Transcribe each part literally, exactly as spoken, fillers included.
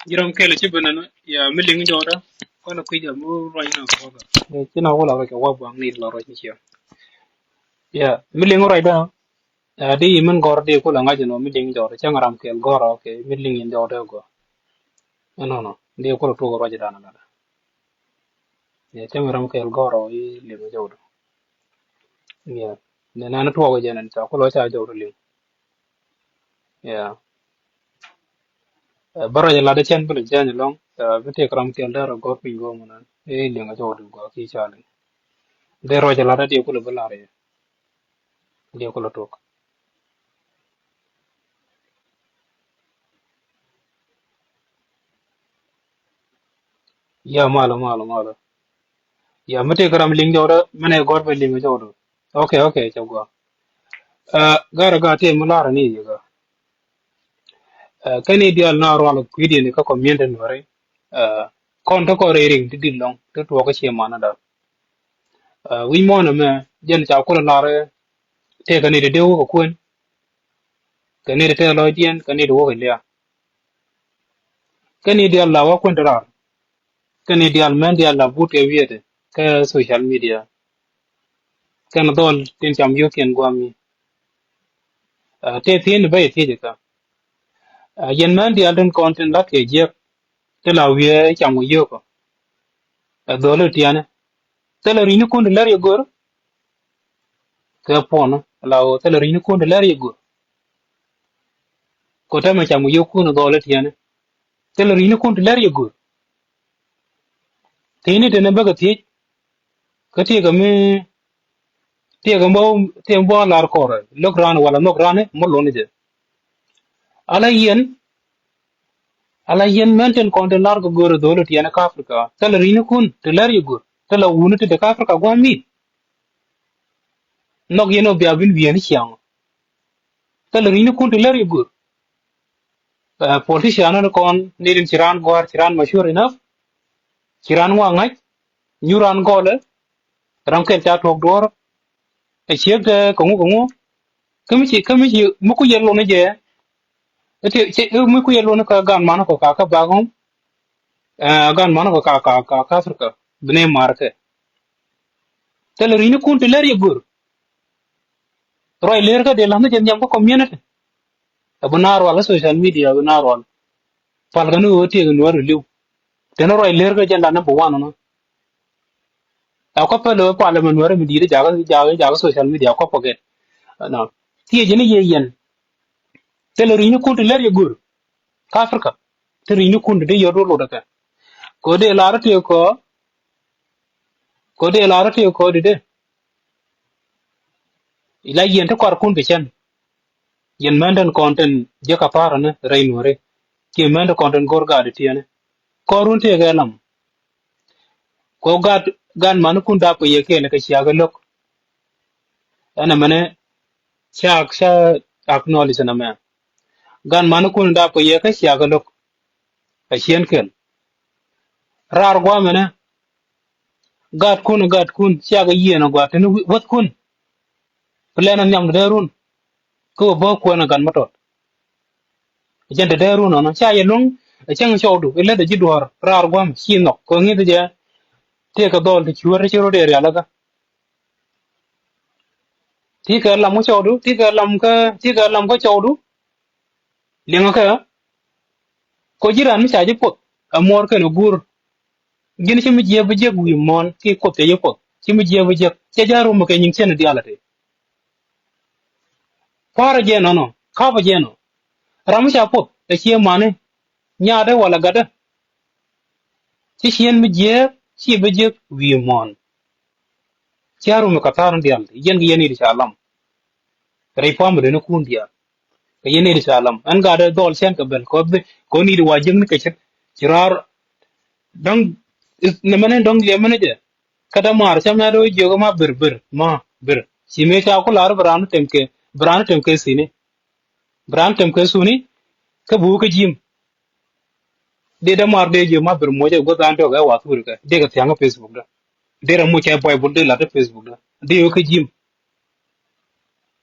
Ji̱ ram kɛl ci ben ɛn ya mi liŋ jɔwdä. Kɔn kui̱ jɛ mi ruac na kɔkä. Ci na wä la ruac kɛ wä buaŋ ni la ruac ni ciɛ. Ya mi liŋ ruacdä. Ya di imin gɔr di kulɛ ŋa̱c ɛn wä mi liŋ jɔwdä cäŋ ram kɛl gɔr ɔ kɛ mi liŋ in jɔwdä gɔ. Ɛnɔnɔ di kulɛ tuɔk ruac dan ladä. Ya cäŋ ram kɛl gɔr ɔ i liŋ jɔwdä. Ya ni nan tuɔk jɛ nɛn ca kulɛ ca jɔwdä liŋ. Ya. Ɛ, bä ruac ɛ lat ɛ cɛn bi lɛ jany ɛlɔŋ, ɛ, bi tëëk ram kɛl dee rɔ gɔr piny go̱o̱m ɛnɔn. Ɛ liŋ ɛ jɔwdä gɔaa ki ca liŋ. Dee ruac ɛ lat ɛ diɛ kulɛ bi lar yɛ. Diɛ kulɛ tok. Ya malɛ, malɛ, malɛ. Ya mi tëëk ram liŋ jɔwdä, mɛnɛ gɔr bɛ liŋ jɔwdä. Okay, okay, ca gɔaa. Ɛ, garɛ gaa tëë mi lar ni yɛ gaa. Ɛ, kɛn i̱ diaal na rual kui̱ diɛn i̱ kä community Nuäri. Ɛ, kɔn te kɔn rɛy riŋ ti di̱t lɔŋ ti tuɔɔk kä cie manä da. Ɛ, wi̱c muɔ̱ɔ̱n ɛmɛ jɛn ca kulɛ lar tëëkɛ ni ti dee wä kɛ kuën. Kɛ ni ti tɛth lɔcdiɛn kɛ ni ti wä kɛ liak. Kɛn i̱ diaal la wä kuën ti raar. Kɛn i̱ diaal mɛn diaal la but kɛ wiɛɛtɛ kä social media. Kɛn dhɔl tin cam yio̱kiɛn guami. Ɛ, tëë thi̱n bä yɛ thiec kä. Ɛ, yɛn mɛn diaal tin kɔn tin lat kɛ jiɛk. Ti la wiee cam kɛ yio̱kä. Ɛ dhɔl i̱ tiɛnɛ. Thilɛ ri̱cnikun ti lɛr yɛ gör. Kɛ puɔnä la ɣöö thilɛ ri̱cnikun ti lɛr yɛ gör. Kɛ tämɛ cam kɛ yio̱kun dhɔl i̱ tiɛnɛ. Thilɛ ri̱cnikun ti lɛr yɛ gör. Thi̱n i̱ tɛnɛ bäkɛ thiec. Kä tiekɛ mi tiekɛ mi bä tiekɛ mi bä lar kɔrɛ lo̱k raan wala nhɔk raan mɔ lon jɛ. Ala yɛn ala yɛn mɛn tin kɔn tin lar kɛ go̱r dhol tiɛn kä Africa. Thilɛ ri̱cnikun ti lɛr yɛ go̱r thilɛ wuni ti dek Africa gua̱a̱ mi. Nhɔk yɛn ɔ bia bin wi̱i̱n ciaŋ. Thilɛ ri̱cnikun ti lɛr yɛ go̱r. Ɛ, politician ni kɔn ni din ci raan gɔ̱a̱r ci raan mature enough. Ci raan ŋuak ŋa̱c. Nyu raan gɔlɛ. Ram kɛl ca tuɔk duɔr. Ɛ ciek tɛ kɛ ŋu kɛ ŋu. Kä mi ci kä mi ci mi ku yɛ lon jɛ. Ɛ ti ci mi ku yɛ lon kä gan man kɔ ka kä back home. Ɛ gan man kɔ ka ka ka ka Africa. Bi ne mar kɛ. Thilɛ ri̱cnikun ti lɛr yɛ go̱r. Ruac ler kä dee la̱th ni jɛ nhiam kä community. Ɛ bi naar wal kä social media bi naar wal. Pal kä ni ɣöö tiek in wär liw. Teni ruac ler kä agenda number one nɔ. Ɛ kɔ pɛl ɣöö pal ɛmɛ nuɛr mi di̱i̱t jakä jakä jakä social media kɔ pɔkɛt. Nɔ. Thiec ni yɛ yɛn. Thilɛ ri̱cnikun ti lɛr yɛ go̱r. Kä Africa. Ti ri̱cnikun ti dee yɔt wä lot ɛ kɛ. Kɛ ɣöö dee lar tiek kɔ. Kɛ ɣöö dee lar tiek kɔ di dee. Ila yɛn ti kɔarkun kɛ cɛn. Yɛn mɛn den kɔn tin jiäk a pa̱a̱r ni rɛy nuɔri. Kiɛ mɛn den kɔn tin go̱r gaat tiɛni. Kɔrun tëëkɛ lam. Kɛ ɣöö gaat gaat manikun dap kɛ yɛ kɛɛl kɛ ciakä lo̱k. Ɛn ɛmɛni ca ca acknowledge ɛn ɛmɛ. Gaat manikun dap kɛ yɛ kɛ ciakä lo̱k. Ɛ ciɛn kɛl. Raar gua̱a̱mɛnɛ. Gaatkun gaatkun ciakɛ yieen ɛ gua̱a̱t tini wäthkun. Plan ɛ nhiam dee run. Kä wä bä kuɛn ɛ gat mä tɔt. Jɛn te dee run ɔnɔ ca yɛ luŋ ɛ cäŋ cɔwdu ilät ɛ ji̱ duɔ̱ɔ̱r raar gua̱a̱m ci nhɔk kɛ ŋi̱th jɛ. Tëëkɛ dhɔl ti cuäär ti ci rot ëë rialikä. Ti kɛ lam kä cɔwdu ti kɛ lam kä ti kɛ lam kä cɔwdu. Liɛŋɛ kɛ. Kɔ ji̱ raan mi ca ji̱ puɔth ɛ muɔɔr kɛn ɛ guur. Ji̱n ci mi jiɛk bi jiɛk wi̱i̱ muɔ̱ɔ̱n ki kuoth cɛ ji̱ puɔth ci mi jiɛk bi jiɛk cɛ ja̱ rum kɛ nyiŋ cɛn diaal ɛ tëë. Kua̱rä jɛ nɔnɔ kapä jɛ nɔ. Ram mi ca puɔth ɛ ciɛ mani nyaatdä wala gatdä. Ci ciɛn mi jiɛk ci bi jiɛk wi̱i̱ muɔ̱ɔ̱n. Cia rum kɛ tha̱a̱r ni diaal yɛn kɛ yɛn i̱ di ca lam. Rɛy family ni kun diaal kɛ yɛn i̱ di ca lam ɛn gat dee dhɔl cɛn kɛ bɛl kɔ bi kɔ ni di wa jiäk ni kɛ cit. Ci raar dɔ̱ŋ nɛ mɛn in dɔ̱ŋ liɛm mɛn jɛ. Kä dämaar cä mɛ dee jiök ma bir bir ma bir ci mëë ca ku lar bi raan tem kɛ bi raan tem kɛ thini. Bi raan tem kɛ thuni kä bi wä kä jim. Dee dämaar dee jiök ma bir muɔcɛ guäth an tɔk ɛ wa thuri kɛ dee kɛ thiaŋ kä Facebook dä. Dee rɛ muc kɛ Bible dee lat kä Facebook dä dee wä kä jim.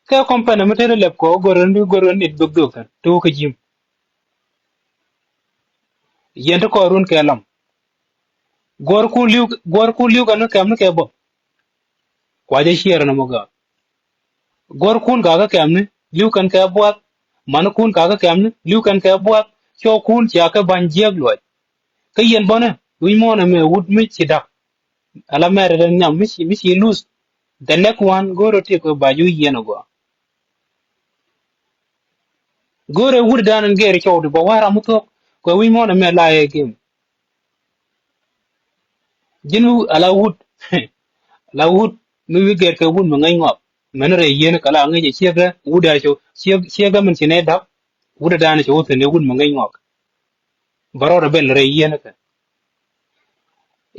Kɛ company mi tëë lɛp kɔ gör ni gör ni dhok dhok tɛn tëë wä kä jim. Yɛn ti kɔɔrun kɛ lam. Guɔ̱rkun li̱w, guɔ̱rkun li̱w kɛn kɛmni kɛ bä. Kua jɛ ciɛɛr ni mɔ gak. Guɔ̱rkun gakä kɛmni li̱w kɛn kɛ buath. Manikun gakä kɛmni li̱w kɛn kɛ buath. Cɔɔkun cia kɛ ba̱ny jiäk luɔc. Kä yɛn bänä wi̱c muɔ̱ɔ̱n ɛmɛ wut mi ci da̱k. Ala mɛrɛ den nhiam mi ci, mi ci luth. The next one go̱o̱rä ti kɛ ba ju yɛn agɔa. Go̱o̱rɛ wut dan in gɛɛri cɔwdi bä wa̱a̱ ram mi thuɔ̱k. Kɛ wi̱c muɔ̱ɔ̱n ɛmɛ la ɛ gem. Ji̱n mi ala wut. Ala wut mi wi̱i̱ gɛr kɛ wut mi ŋäc ŋɔak. Mɛn rɛy yieen kɛ la ŋäc ɛ ciek ɛ wut a cɔ ciek, ciek ɛ min ci nɛ da̱k. Wut a da̱a̱n cɔ wut thi̱n ɛ wut mi ŋäc ŋɔak. Bä rɔɔdɛ bɛl rɛy yieen kɛ.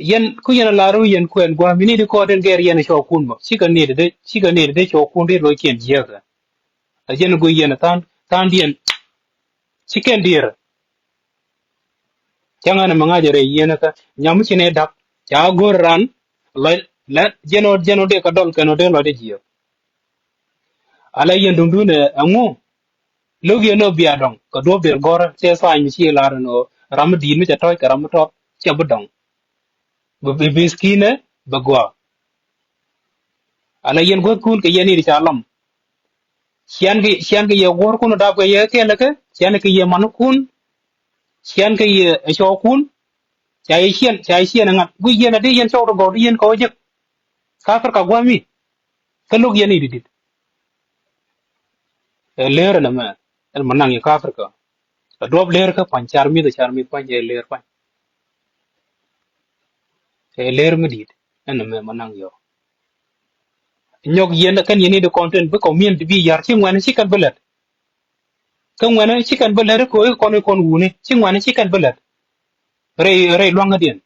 Yɛn ku yɛn a la rɛw yɛn kuɛn gua̱a̱m mi ni di kɔɔt in gɛr yɛn cɔɔkun bä cikɛ ni di, cikɛ ni di cɔɔkun di lo̱ckiɛn jiäk kɛ. A jɛn guiy yɛn a tha̱a̱n, tha̱a̱n diɛn. Ci kɛn dier. Cäŋ ɛn mi ŋa̱c rɛy yieen kä nyam mi ci nɛ da̱k ca go̱r ran. Lɔc lɛ jɛn ɔ, jɛn ɔ dee kä dɔl kɛn ɔ dee lɔc dee jiɛk. Ala yɛn duŋdun ɛ ɛŋu. Lo̱k yɛn ɔ bia dɔŋ kɛ duɔ̱p der gɔ̱rä cɛ tha̱a̱ny mi ci lar ɛn ɔ ram mi di̱i̱t mi cɛ tɔ̱c kɛ ram mi tɔt cɛ bi dɔŋ. Bi, bi, bi skinɛ bɛ gɔaa. Ala yɛn guäthkun kɛ yɛn i̱ ca lam. Cian kɛ, cian kɛ yɛ guɔ̱rkun dap kɛ yɛ kɛlɛ kɛ cian kɛ yɛ mankun. Cian kɛ yɛ cɔɔkun. Ca yɛ ciɛn, ca yɛ ciɛn ŋa̱t guic yɛn a di yɛn cɔɔk ti gɔɔk di yɛn kɛ wä jek. Ka Africa guami. Kä lo̱k yɛn i̱ di dit. Ɛ leer ɛn ɛmɛ ɛn mɛ naŋ yɛ kä Africa. Ɛ duɔp leer kä pa̱ny car mi̱th ɛ car mi̱th pa̱ny ɛ leer pa̱ny. Ɛ leer mi di̱i̱t ɛn ɛmɛ mɛ naŋ yɔ. Nyɔk yɛn kɛn yɛn i̱ di kɔn tɛn bi community bi yar ci ŋuɛn ci kɛn bi lɛt. Kä ŋuɛn ci kɛn bi lɛt kä kɔn i̱ kɔn wuni ci ŋuɛn ci kɛn bi lɛt. Rɛy, rɛy luaŋädiɛn.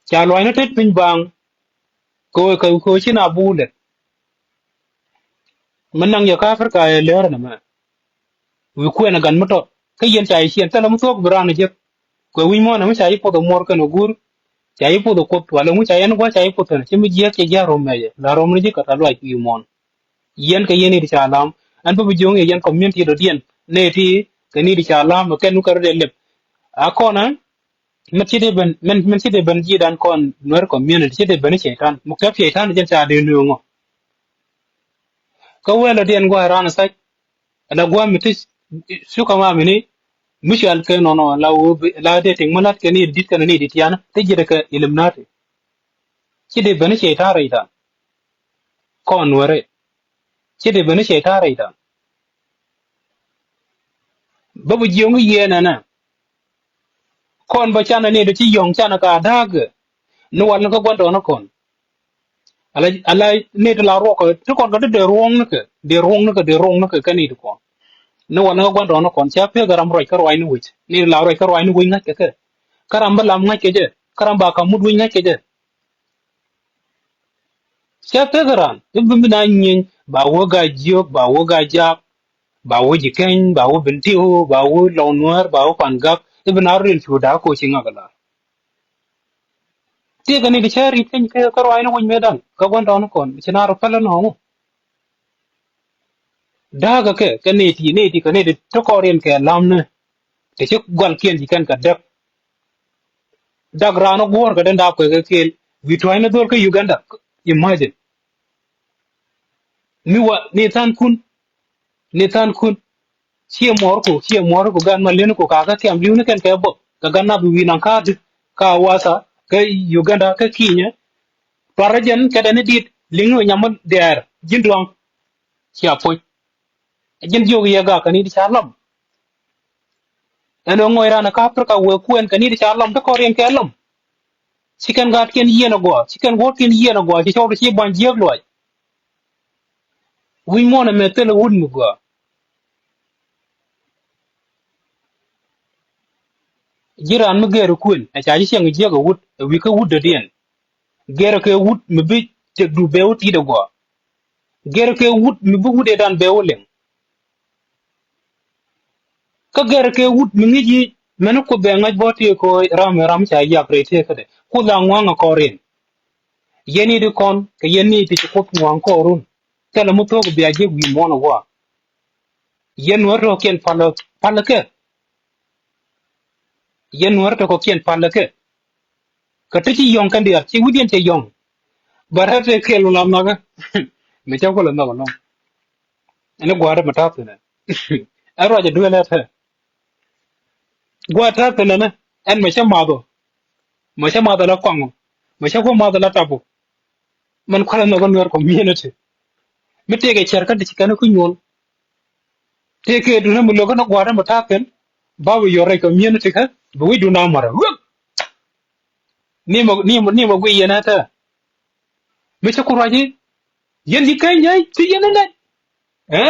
Ca lua̱cni tet piny baaŋ. Kɛ ɣöö, kɛ ɣöö ci na buk lɛt. Mi naŋ yɛ kä Africa ɛ lɛr nɛmɛ. Wi̱i̱ kuɛn ɛ gan mi tɔt kä yɛn ca yɛ ciɛn thilɛ mi thuɔ̱k bi raan ɛ jek. Kuɛ wi̱c muɔ̱ɔ̱n ɛmɛ ca yɛ poth ɛ muɔr kɛn ɛ guur. Ca yɛ poth ɛ kuoth walɛ ŋu ca yɛn gua̱c ca yɛ poth ɛn ci mi jiɛk cɛ jia̱ rom mɛcɛ la rom ni ji̱ kɛ ta luac wi̱i̱ muɔ̱ɔ̱n. Yɛn kɛ yɛn i̱ ti ca lam ɛn bä bi jiöŋ yɛ yɛn community dɔ̱diɛn nɛ ti kɛ ni ti ca lam ɛ kɛn nu kɛ rɔ dee lep. A kɔn ɛn Mɛn ci dee ben, mɛn, mɛn ci dee ben ji̱ dan kɔn Nuer community ci dee ben i̱ cɛytan. Muk tɛp cɛytan jɛn ca dee nueŋɔ. Kä wee lɔ diɛn gua̱a̱ ran sac. Ala gua̱a̱ mi ti shuka ma mini. Mi cual kɛ nɔnɔ la wee bi, la dee tiŋ mi lat kɛ ni dit kɛn ni dit yan. Ti ji̱ dee kɛ Illuminati. Ci dee ben i̱ cɛytan rɛydan. Kɔn Nuɛri. Ci dee ben i̱ cɛytan rɛydan. Bä bi jiöŋ i̱ yieen ɛnɛ. Kɔn bä canɛ ni dee ci yɔ̱ŋ canɛ ka da̱a̱k. Ni wal ni kä gua̱n tɔɔni kɔn. Ala, ala ni ti la ruɔk kɛ ti kɔn kɛ ti dee ruɔŋ ni kɛ dee ruɔŋ ni kɛ dee ruɔŋ ni kɛ kɛ ni ti kɔn. Ni wal ni kä gua̱n tɔɔni kɔn ca pek ram ruac kä ruac ni wec ni ti la ruac kä ruac ni wec ŋa̱c kɛ kɛ. Kä ram bä lam ŋa̱c kɛ jɛ kä ram ba ka mut wec ŋa̱c kɛ jɛ. Cɛ pek ran i̱ bi mi na nyieny ba wä ga jiök ba wä ga jak ba wä ji̱ keny ba wä bin tiw ba wä lɔw nuäär ba wä pan gak i̱ bi na ril cu daa ko ci ŋak lar. Tiek ni di cɛ rit keny ke kä ruac ni wec me dan kä guan tɔn kɔn ci na rɔ pälä nɔŋu. Da̱a̱kä kɛ kɛ neti neti kɛ neti ti kɔriɛn kɛ lamni. Ti ci gual kiɛn ci kɛn kɛ däk. Dak raan ɔ guɔ̱ɔ̱r kɛ den daap kɛ kɛ kɛɛl wi̱i̱ tua̱cni dhol kä Uganda. Imagine. Mi wa ni than kun ni than kun. Ciɛ muɔɔr ku ciɛ muɔɔr ku gan ma leni ku kakä kiam li̱wni kɛn kɛ bok kɛ gan na bi wi̱i̱ naŋ kaa dit ka wasa kä Uganda kä Kinyɛ. Tuarä jɛn kɛ dɛni dit liŋni wä nyam mi dɛɛr ji̱n duaŋ. Cia puc. Ji̱n jiök yɛ gak kɛ ni di ca lam. Ɛn ɣöö ŋɔc raan kä Aprika wëë kuɛn kɛ ni di ca lam ti kɔriɛn kɛ lam. Ci kɛn gaatkiɛn yieen agɔaa ci kɛn wuɔ̱tkiɛn yieen agɔaa ci cɔw ti ci buany jiääk luaac. Wi̱c muɔ̱ɔ̱n ɛmɛ thilɛ wut mi gɔaa. Ji̱ raan mi gɛɛr kuën ɛ ca ci ciɛŋ jiääk ɛ wut ɛ wi̱i̱ kä wut dɔ̱diɛn. Gɛɛr kɛ wut mi bi tëkdu bɛ wä ti̱i̱t agɔaa. Gɛɛr kɛ wut mi bi wut ëëdan bɛ wä liŋ. Kä gɛɛr kɛ wut mi ŋi̱c yic mɛn kuoth bɛ ŋa̱c bɔ tëë kɛ ram ɛ ram ca yak rɛy tëë kädɛ kuoth la ŋua̱ŋ ɛ kɔɔr in. Yɛn i̱ di kɔn kɛ yɛn ni ti ci kuoth ŋua̱ŋ kɔɔrun. Thilɛ mi thuɔ̱k bia jiäk wi̱i̱ muɔ̱ɔ̱n ɛ wä. Yɛn wä rɔ̱kiɛn palä palä kɛ. Yɛn Nuäär tɔ̱ kɔ̱kiɛn palä kɛ. Kä ti ci yɔ̱ŋ kɛn diaal, ci wi̱diɛn cɛ yɔ̱ŋ. Bɛ rɛt tëë kɛɛl wä la nhɔkä. Mi cä kulɛ nhɔk ɛlɔ̱ŋ. Ɛn gua̱a̱r mi ta̱a̱ thi̱n ɛ. Ɛn ruac ɛ duël ɛ tɛ. Gua̱a̱r ta̱a̱ thi̱n ɛnɛ. Ɛn mɛ cä math ɔ. Mɛ cä math ɛ la kɔaŋ ɔ. Mɛ cä ku math ɛ la tap ɔ. Mɛn kualɛ nhɔk kä Nuer community. Mi tëëkɛ cɛr kä ti ci kɛn kä nyuɔl. Tëëkɛ dunä mi lo̱k kä ni gua̱a̱r mi ta̱a̱ thi̱n. Ba bi yɔr rɛy community kä. Bi wi̱c dun a mɔrɛ. Wek. Ni mɔ, ni mɔ, ni mɔ guiy yɛn ɛ tɛ. Mi cä ku ruac i̱. Yɛn ji̱ Kenya ci yɛn ɛ lɛt. Ɛ?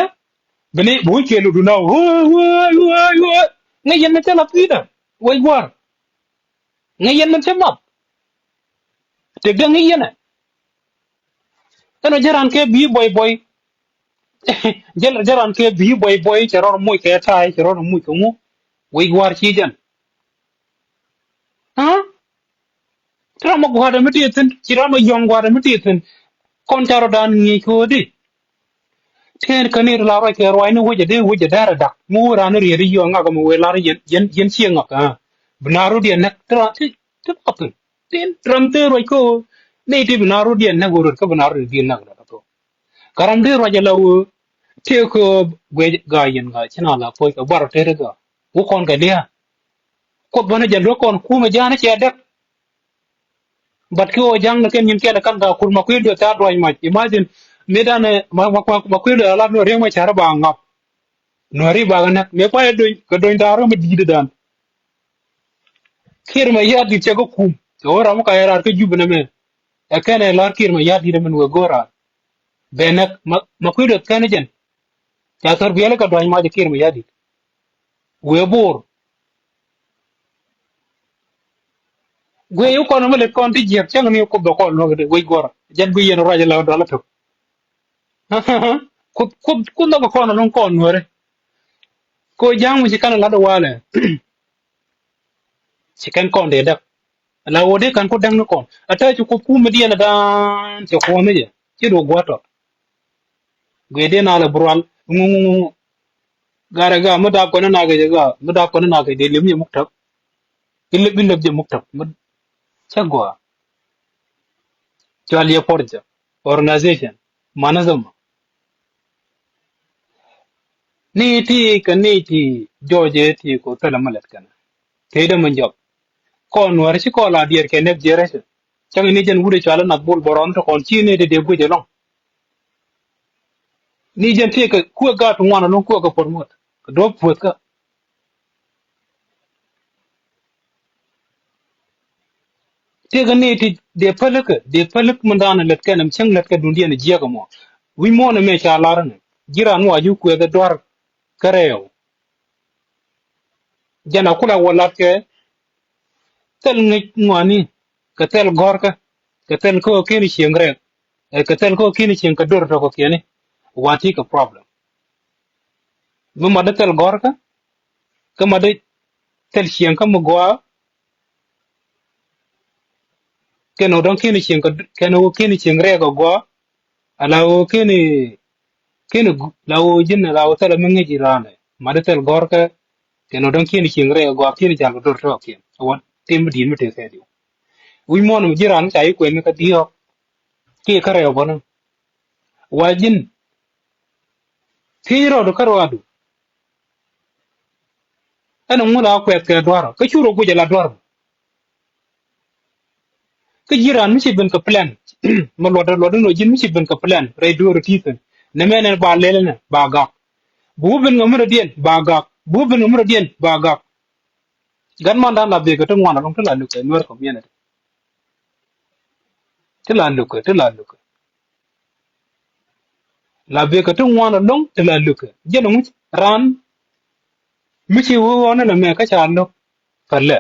Bini bi wi̱c kiɛ luk dun a. Woi, woi, woi, woi. Ŋäc yɛn ni thilɛ thui̱dä. Wec gua̱a̱r. Ŋäc yɛn ni thil map. Tëkdä ŋäc yɛn ɛ. Ɛn ɔ jɛ ran kɛ bi̱i̱ bɔy bɔy. Jɛ, jɛ ran kɛ bi̱i̱ bɔy bɔy, cɛ rɔr muc kɛ ta̱a̱y, cɛ rɔr muc kɛ ŋu. Wec gua̱a̱r ci jɛn. Aa? Ti ram mi gua̱a̱r mi ti thi̱n, ci ram mi yɔ̱ŋ gua̱a̱r mi ti thi̱n. Kɔn ca rɔ dan ŋi̱i̱c ko̱di. Tëë kä ni la ruac kɛ ruac ni wecɛ dee wecɛ dee rɛ dak. Mi wä ran ni riet i̱ yɔ̱ɔ̱ŋ ŋak mi wee lar yɛn, yɛn, yɛn ciɛ ŋak, aa. Bi na rut yɛn näk ti ran ti, ti pɔthin. Tin ram tëë ruac kä ni ti bi na rut yɛn näk wä rut kä bi na rut yɛn näk dak tho. Kä ram tëë ruac ala wä tëë kä guec gaa yɛn gaa ci na la puɔc kɛ bar tëë kä. Wä kɔn kɛ lia̱a̱. Kuoth bä ni jɛ luäk kɔn kumɛ ja̱a̱n cɛ däk. But ki ɣöö ja̱ŋ ni kɛn nyin kɛl ɛ ka̱n ka kur ma kui̱ lueth ca duac mac. Imagine, mi dan ɛ, ma, ma, ma, ma kui̱ lueth a lat ni riek ma carɛ ba ŋap. Nuäri ba kɛ näk. Mi kuay ɛ dony, kɛ dony da̱a̱r mi di̱i̱t dan. Kiir ma ya̱a̱t di̱t cɛ kä kum. Kɛ ɣöö ram mi ka yɛ raar kä jup ni mɛ. Ɛ kɛn ɛ lar kiir ma ya̱a̱t di̱t min wee go̱o̱r raar. Bɛ näk, ma, ma kui̱ lueth kɛn jɛn. Ca thɔr biɛli kɛ dua̱ny mac kiir mi ya̱di̱t. Wee bo̱o̱r. Guiɛ yi kɔn mi lät kɔn ti jiäk cäŋ ni kuth bɛ kɔn luäk wec guɔr. Jɛn guiɛ yɛn ruac la dual tok. Kuth, kuth, kuth nhɔk kɔn luŋ kɔn Nuäri. Ko ja̱a̱ŋ mi ci kɛn lat walɛ. Ci kɛn kɔn dee däk. La wä dee kɛn ku däk ni kɔn. A tɛ ci kuth kum mi diɛn dan ci kuɔn ni jɛ. Ci duɔ guɔ tɔt. Guiɛ dee na lɛ burual. Ŋu, ŋu, ŋu, ŋu. Garɛ ga mi dap kɔn na kɛ jɛ ga mi dap kɔn na kɛ dee lem jɛ muktab. Ileb, ileb jɛ muktab. Mi cɛ gɔa. Cual yɛ pɔr jɛ. Organization. Manazama. Ni ti kɛ ni ti jɔɔjɛ ti ko thilɛ mi lɛt kɛnɛ. Tëë dee mi jɔk. Kɔn Nuäri ci kɔn la diɛɛr kɛ next generation. Cäŋ ni jɛn wut ɛ cual in nath bol bɔrɔn ti kɔn ci ni ti dee guic ɛlɔŋ. Ni jɛn tëëkɛ kuɛ gaat ti ŋuan ɛlɔŋ kuɛ kɛ promote kɛ duɔ̱p puɔ̱thkä. Tëëkɛ ni ti dee pälikä dee pälik mindan lät kɛn ɛm cäŋ lät kɛ dundiɛn jiɛk ɛmɔ. Wi̱c muɔ̱ɔ̱n ɛmɛ ca lar ɛnɛ ji̱ ran wa ju kuɛth ɛ duar kärɛw. Jɛn a kula wä lat kɛ thil ŋi̱c ŋuani kɛ thil gɔ̱rkä kɛ thil kä kiɛn cieŋ rɛk kɛ thil kä kiɛn cieŋ kɛ dor tɔk kiɛni. Wa ti kɛ problem mi mat di thil gɔ̱rkä kä mat di thil cieŋ kä mi gɔaa kɛn wä dɔ̱ŋ kiɛn cieŋ kɛ kɛn wä kiɛn cieŋ rɛk kɛ gɔaa. Ala ɣöö keni keni la ɣöö ji̱n la ɣöö thilɛ mi ŋi̱ci raanɛ mat thil gɔ̱rkɛ. Keni ɣöö däŋ kieni cieŋ rɛy gɔaa kieni cal kɛ dor tɔɔkiɛn ɛ wä tim mi di̱i̱t mi tëë kɛ diw. Wi̱c muɔ̱ɔ̱n mi ji̱ raan mi ca yi kuɛn mi kä diɔ̱ɔ̱k kiɛ kä rɛw bäni. Wa ji̱n thiec rɔɔdu kä ruaadu. Ɛn ŋu la kuɛth kɛ duarɔ kä cu rɔ guic ala duarɔ. Kä ji̱ raan mi ci ben kɛ plan. Ma luɔt luɔt ni nɔ ji̱n mi ci ben kɛ plan rɛy dueer ti thi̱n. Nɛ mɛn ɛn ba lɛl ɛnɛ ba gak. Bi wä ben ŋa mi rɔ diɛn ba gak bi wä ben ŋa mi rɔ diɛn ba gak. Gat man dan la bek kɛ ti ŋuan alɔŋ ti la lukɛ Nuer community. Ti la lukɛ ti la lukɛ. La bek kɛ ti ŋuan alɔŋ ti la lukɛ jɛn ŋuc raan. Mi ci wä ɣɔn ɛnɛ mɛ kä ca luk. Pälɛ.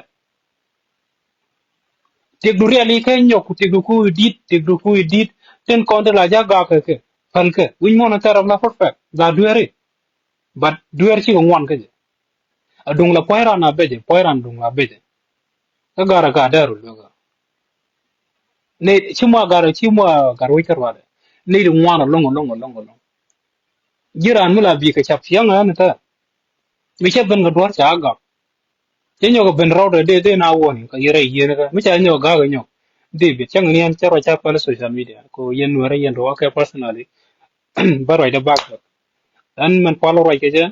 Tiɛkdu riɛl i̱ kɛ nyɔk ku tiɛkdu ku i̱ di̱t tiɛkdu ku i̱ di̱t. Tin kɔn ti la ja̱ gak kɛ kɛ päl kɛ wi̱c muɔ̱n in thɛr ɔm la perfect la dueeri. But dueer cikɛ ŋuan kä jɛ. A duŋ la puɔ̱ny ran a becɛ puɔ̱ny ran duŋ a becɛ. Kä garɛ ka dɛr ru luekä. Ni ci mua garɛ ci mua garɛ wi̱c kä ruadɛ. Ni di ŋuan alɔŋ alɔŋ alɔŋ alɔŋ. Ji̱ ran mi la bi kɛ cap ciɛŋ a ni thɛr. Mi cɛ ben kɛ duɔ̱r ca a gak. Cä nyɔk ben rɔɔdɛ dee dee na warning kɛ yɛrɛ yieen kɛ mi ca nyɔk ga̱a̱k nyɔk. Dee bi cäŋ ni ɛn cä ruac ca päl social media kɛ yɛn Nuɛrɛ yɛn rɔɔk kɛ personally. Bä ruacdɛ back back ɛn mɛn pal ruac kɛ jɛ.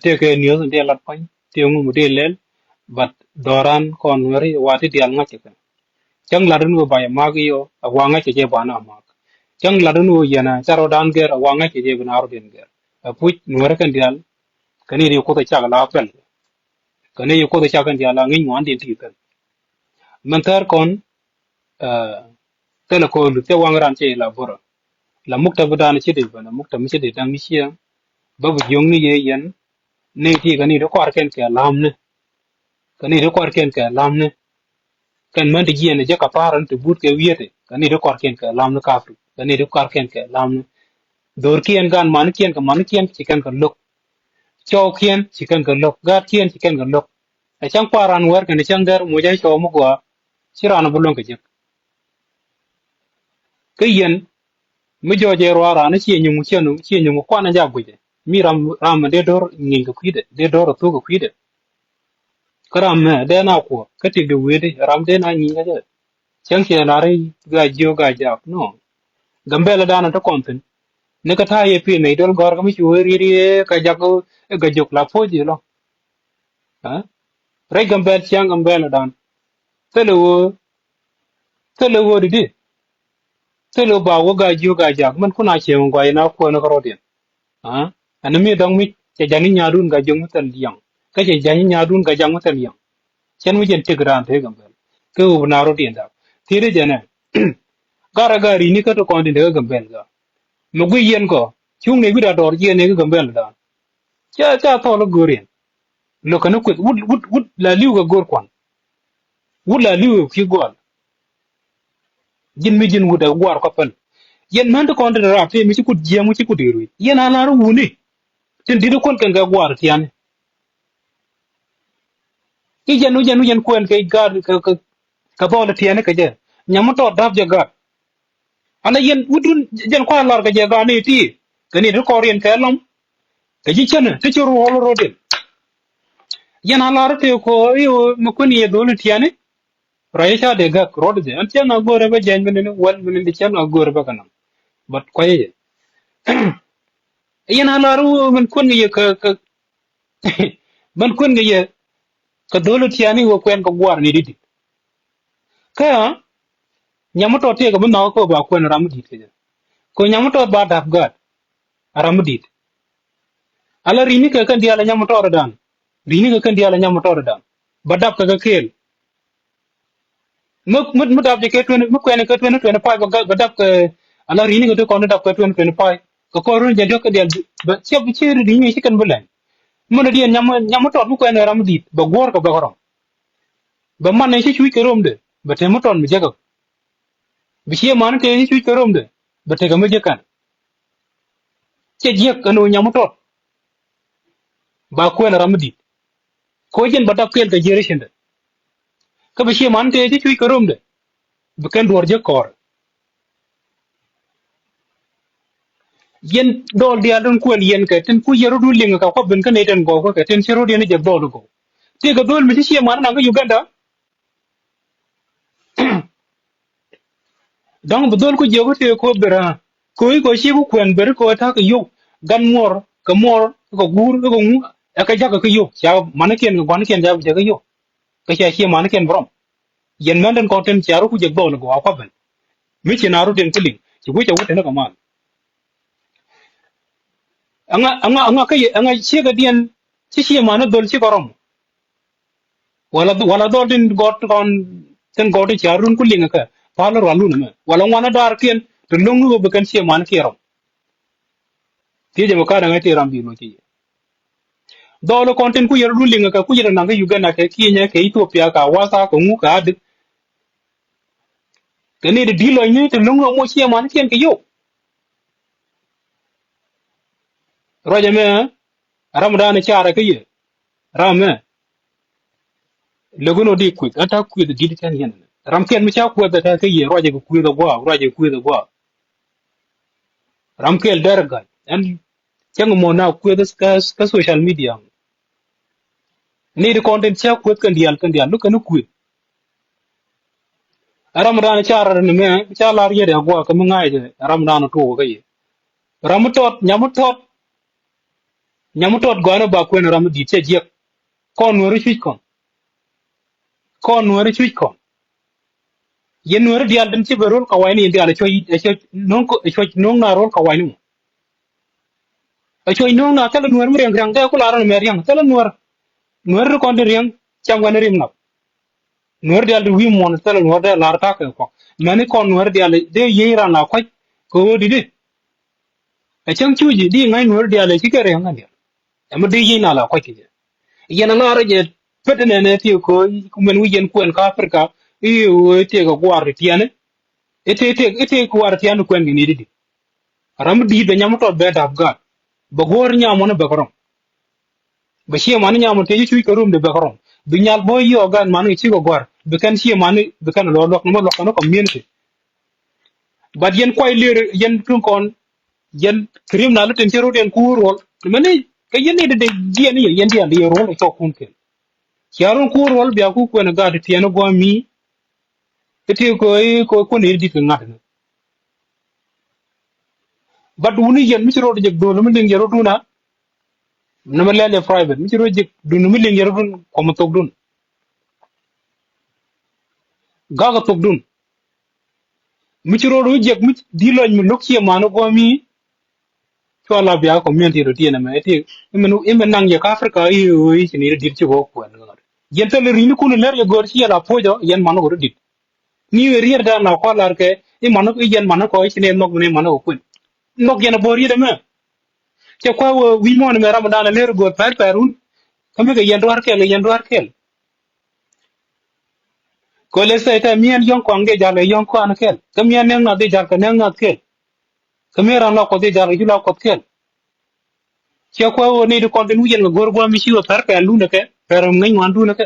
Tëëkɛ news dee lat pa̱ny tëë ŋum dee lɛl. But dɔran kɔn Nuɛri wa ti dial ŋa̱c kɛ. Cäŋ lat ni wä ba yɛ mak yɔ a wa ŋa̱c kɛ jɛ ba na mak. Cäŋ lat ni wä yɛn a ca rɔ dan gɛr a wa ŋa̱c kɛ jɛ bi na rɔ den gɛr. A puc Nuɛri kɛn dial. Kɛ ni di kuth a cak la pɛl. Kɛ ni di kuth a cak kɛn dial a ŋi̱ny ŋuan din ti kɛn. Mɛn thɛr kɔn thilɛ kɔn luth cɛ waŋ ran cɛ ila boro. La mukta bi dan ci di bana mukta mi ci di daŋ ni ciɛ. Ba bi jiöŋ ni yɛ yɛn ni ti kɛ ni di kɔar kɛn kɛ lam ni. Kɛ ni di kɔar kɛn kɛ lam ni. Kɛn män ti jiɛn jɛ ka paran ti but kɛ wiete kɛ ni di kɔar kɛn kɛ lam ni kafri kɛ ni di kɔar kɛn kɛ lam ni. Dor kiɛn gan man kiɛn kɛ man kiɛn ci kɛn kɛ lok. Cɔw kiɛn ci kɛn kɛ lok gat kiɛn ci kɛn kɛ lok. Ɛ cäŋ kuaran wɛr kɛn cäŋ gɛr muc a cɔw mi gɔaa. Ci ran bi luäŋ kɛ jek. Kä yɛn mi jɔɔc ɛ ruaar raan ciɛ nyuŋ ciɛ nyuŋ ciɛ nyuŋ kuan ɛ jak guicɛ mi ram ram dee do̱r ŋi̱i̱ŋ kɛ kui̱dɛ dee do̱r ɛ thuk kɛ kui̱dɛ. Kä ram mɛ dee na kuɔ kä tik di wee di ram dee na ŋi̱i̱ŋ kɛ jɛ. Cäŋ ciɛ lar i̱ gaa jiök gaa jak nɔ. Gambɛl ɛ daanɔ ti kɔn thi̱n ni kä ta̱a̱ yɛ pi̱i̱n nɛy dol gɔ̱r kä mi ci wee riet i̱ kä jak ɛ gajök la po̱c i̱ lɔ. Rɛc Gambɛl ciaŋ Gambɛl ɛ dan thilɛ wee. Thilɛ ɣöö di di thilɛ ɣöö ba wä gaa jiök gaa jak mɛn kun a cieŋ gɔaa yɛn a kuäär ni kärɔ̱diɛn. Ɛn mi dɔ̱ŋ mi cɛ ja̱ny nyaadun gaa jiök mi thil yɛŋ kä cɛ ja̱ny nyaadun gaa jak mi thil yɛŋ. Cɛn mi jɛn tëk raan tëë Gambɛl kɛ ɣöö bi na rɔ̱diɛn dak thiet jɛn ɛ. Garɛ gaa ri̱ni kä ti kɔn tin te kä Gambɛl gaa mi guiy yɛn kɔ cuŋ ni wi̱da dɔɔr jiɛn ni kä Gambɛl dan. Ca ca thɔl a go̱o̱r yɛn. Lo̱k kɛn kueth wut wut wut la li̱w kɛ go̱o̱r kuan. Wut la li̱w kɛ kui̱ gua̱a̱l. Ji̱n mi ji̱n wut ɛ gua̱a̱r kɔ päl. Yɛn män ti kɔn ti rap ti mi ci kut jiɛm ci kut iruic yɛn a lar wuni. Tin dit kuɔn kɛn kɛ gua̱a̱r tiani. I̱ jɛn wi̱c jɛn wi̱c jɛn kuɛn kɛ gaat kɛ dhɔl tiani kɛ jɛ. Nyam mi tɔɔt dap jɛ gaat. Ala yɛn wutdun jɛn kua lar kɛ jɛ gaa ni ti kɛ ni ti kɔr yɛn kɛ lɔm. Kɛ ji̱ cänä ti ci ruɔl ro̱diɛn. Yɛn a lar ti kɔ i̱ mi kuän yɛ dholi tiani. Rɔy ca dee gak ro̱d jɛ ɛn cän a go̱rɛ bä jɛny bä nini wɛl bä nini cän a go̱rɛ bä kɛ nam. But kuayɛ jɛ yɛn a lar wä min kuän yɛ kɛ kɛ min kuän yɛ kɛ dholi tiani wä kuɛn kɛ guar ni di di. Kä nyam mi tɔt tëëkɛ bi nhɔk kä ba kuɛn ram mi di̱t kɛ jɛ. Kɛ nyam mi tɔt ba dap gaat ram mi di̱t. Ala ri̱ni kɛ kɛn diaal a nyam mi tɔt dan. Ri̱ni kɛ kɛn diaal a nyam mi tɔt dan ba dap kɛ kɛ kɛɛl. Mi mi mi dap jɛ kɛ twenty mi kuɛn kɛ twenty twenty five ba dap kɛ. Ala ri̱ni kɛ ti kɔn dap kɛ twenty twenty five kɛ kɔn run jɛ diɔk kɛ diaal. Ba ciɛ bi ciɛ ri̱ni ci kɛn bi lɛn. Mi ni diɛn nyam mi tɔt mi kuɛn ram mi di̱t ba guɔ̱r kɛ bɛ kɛ rɔm. Bɛ man ni ci cuc kɛ romdɛ bɛ te mi tɔn mi jek. Bi cie man te ci cuc kɛ romdɛ bɛ tekɛ mi jek kan. Cɛ jiɛk ɛn ɣöö nyam mi tɔt ba kuɛn ram mi di̱t. Kɛ ɣöö jɛn bɛ dap kɛɛl kɛ jiɛr icindɛ. Kä bi cie man te ci cuc kɛ romdɛ bi kɛn duɔ̱ɔ̱r jek kɔɔr. Yɛn dɔɔl diaal tin kuɛn yɛn kɛ tin ku yɛn rot wun liŋ kɛ kuath ben kä nɛy tin gɔw kä kɛ tin ci rot yɛn jɛ dɔɔl gɔw. Tëëkɛ dho̱l mi ci cie man naŋ kä Uganda. Dɔ̱ŋ bi dho̱l ku jiök tëë kɔ ber a kɔ i̱ kɔ ci ku kuɛn ber kɔ ta̱k kɛ yio̱w gan muɔr kɛ muɔr kɛ guur kɛ ŋu. Ɛ kɛ jakä kä yio̱w ca manikiɛn kɛ guanikiɛn ca bi jɛ kä yio̱w. Kä ca cie manikiɛn bi rɔm. Yɛn mɛn tin kɔn tin cia rot ku jɛ dho̱l gɔw a kuath ben. Mi ci na rot tin ku liŋ ci wec a wut tin kɛ mal. Aŋa aŋa aŋa kä yɛ aŋa ciek a diɛn ci ci man a dhol ci kɔ rɔm. Wala wala dhol tin gɔt kɔn tin gɔt tin cia run ku liŋ kɛ pal rual lun mɛ wala ŋuan a dar kiɛn ti loŋ ni wä bi kɛn ci man kiɛ rɔm. Ti jɛ mɛ ka daŋ a ti ram bi lo ci yɛ. Dhol kɔn tin ku yɛ run liŋ kɛ ku yɛ naŋ kɛ Uganda kɛ Kenya kɛ Ethiopia kɛ Awasa kɛ ŋu kɛ adik. Kɛ ni di di lɔny ni ti loŋ ni wä mo ci man kiɛn kɛ yow. Ruacɛ mɛ ram dan carɛ kä yɛ ram mɛ. Lek wun ɔ di kueth ata kueth dit kɛn yɛn ram kɛn mi ca kueth ata kä yɛ ruacɛ kɛ kueth agua ruacɛ kueth agua. Ram kɛl dɛr gac ɛn cäŋ mɔ na kueth kä social media. Ni di kɔn tin cä kueth kɛn diaal kɛn diaal luk kɛn kueth. Ɛ ram dan ca rar ni mɛ ca lar yɛt ɛ guɔ kɛ mi ŋa̱c ɛ ram dan tuɔk kä yɛ. Ram mi tɔt nyam mi tɔt nyam mi tɔt gɔanɛ ba kuɛn ram mi dit cɛ jiɛk. Kɔn nuɔri cuc kɔn. Kɔn nuɔri cuc kɔn. Yɛn nuɔri diaal tin ci bɛ rol kawai ni yɛn diaal ɛ cuɔc no̱o̱ŋ na rol kawai ni mɔ. Ɛ cuɔc no̱o̱ŋ na thilɛ nuɔr mi riɛŋ riɛŋ dee ku la rɔn mɛ riɛŋ thilɛ nuɔr. Nuɔr ti kɔn ti riɛŋ cam wɛn rim nap. Nuɔr dial ti wi̱i̱ muɔn thilɛ nuɔr dee lar takɛ kuɔk mɛni kɔn nuɔr dial dee yiey ran la kuac kɛ ɣöö didi. Ɛ cäŋ cuuci di ŋa̱c nuɔr dial ɛ cikɛ riɛŋ kɛn dial. Ɛmɛ dee yiey na la kuac kɛ jɛ. Yɛn a lar jɛ pet nɛn ɛ thiek kɛ ɣöö mɛn wi̱c yɛn kuɛn kä Africa i̱ ɣöö thiek kɛ guaar ti tiɛni. I̱ thiek i̱ thiek guaar ti tiɛni kuɛn kɛ ni didi. Ram mi di̱i̱t bɛ nyam mi tɔt bɛ dap gaat. Bɛ guɔ̱ɔ̱r nyam mɔni bɛ kɛ rɔm. Bɛ ciɛ mani nyam mɔni tëë ci cuc kɛ rum de bɛ kɛ rɔm. Bi nyal bä yiɔɔk gaat mani kɛ cikɛ gua̱r bi kɛn ciɛ mani bi kɛn luɔk luɔk ni mɔ luɔk kɛn community. But yɛn kuay lir yɛn tuŋ kɔn yɛn krim na li tin ci rot yɛn kuur ruɔl. Mɛni kɛ yɛn ni de de jiɛn ni yɛn diɛn di yɛn ruɔl cɔk kun kɛn. Cia run kuur ruɔl bia ku kuɛn gaat tiɛn gua̱ mi. I̱ ti ko i̱ ko kun i̱ dit kɛ ŋa̱t ni. But wuni yɛn mi ci rot jek dol mi liŋ yɛn rot duna. Nɛmɛ lɛl yɛ private mi ci rot jek dun mi liŋ yɛn rot dun kɔm thok dun. Gak thok dun. Mi ci rot jek mi di lɔc mi lok cie man guɔ mi. Cua la bia community rot yɛn ɛmɛ iti. Imɛ naŋ yɛ ka Africa i̱ i̱ ci ni dit ci ko kuɛn ŋa̱t. Yɛn thil ri ni kun lɛr yɛ gör ci yɛ la puɔcɔ yɛn man ko rot dit. Ni wee riet dan la kɔ lar kɛ i̱ man i̱ yɛn man kɔ i̱ ci ne nhɔk ni man kɔ kuin. Nhɔk yɛn a bor yet ɛmɛ. Cɛ kua wee wi̱i̱ mɔn ɛmɛ ram dan a ler go̱o̱r pɛr pɛr wun. Kä mi kɛ yɛn duar kɛl kɛ yɛn duar kɛl. Kɔ lɛ sɛ tɛ miɛn yɔŋ kɔaŋ dee jal kɛ yɔŋ kɔaŋ kɛl kä miɛn nɛŋ nath dee jal kɛ nɛŋ nath kɛl. Kä miɛn ran la kuɔth dee jal kɛ ju la kuɔth kɛl. Ciɛ kuɛ ɣöö nɛy ti kɔn tin wi̱c yɛn kɛ go̱r gua̱a̱m mi ci wä pɛr pɛl dun ɛ kɛ pɛr ŋäc ŋuan dun ɛ kɛ.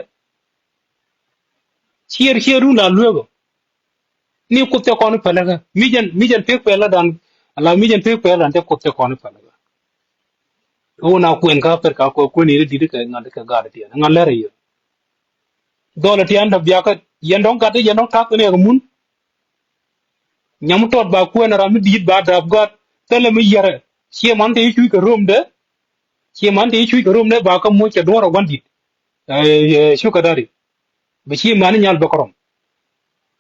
Ciɛɛr ciɛɛr dun la lueek ɔ. Ni kuoth cɛ kɔn i̱ pɛlɛ kɛ mi jɛn mi jɛn pek pɛl dan. Ala mi jɛn pek pɛl dan cɛ kuoth cɛ kɔn i̱ pɛlɛ kɛ. Ɣöö na kuɛn kä pɛr ka kuɛ kuɛn i̱ ri di̱t kɛ ŋa̱t kɛ gaat tiɛn ŋa̱t lɛr i̱ yɛ. Dhɔl ɛ tiɛn däk biakä yɛn dɔ̱ŋ gat i̱ yɛn dɔ̱ŋ ta̱k kɛn ɛ kɛ mun. Nyam tɔt ba kuɛn ram mi di̱i̱t ba dap gɔ̱a̱t thilɛ mi yɛrɛ. Ciɛ man te i̱ cuc kɛ romdɛ. Ciɛ man te i̱ cuc kɛ romdɛ ba kä moc kɛ duɔ̱ɔ̱r ɛ gua̱n di̱t. Cukä dari. Bɛ ciɛ man i̱ nyal bɛ kɛ rɔm.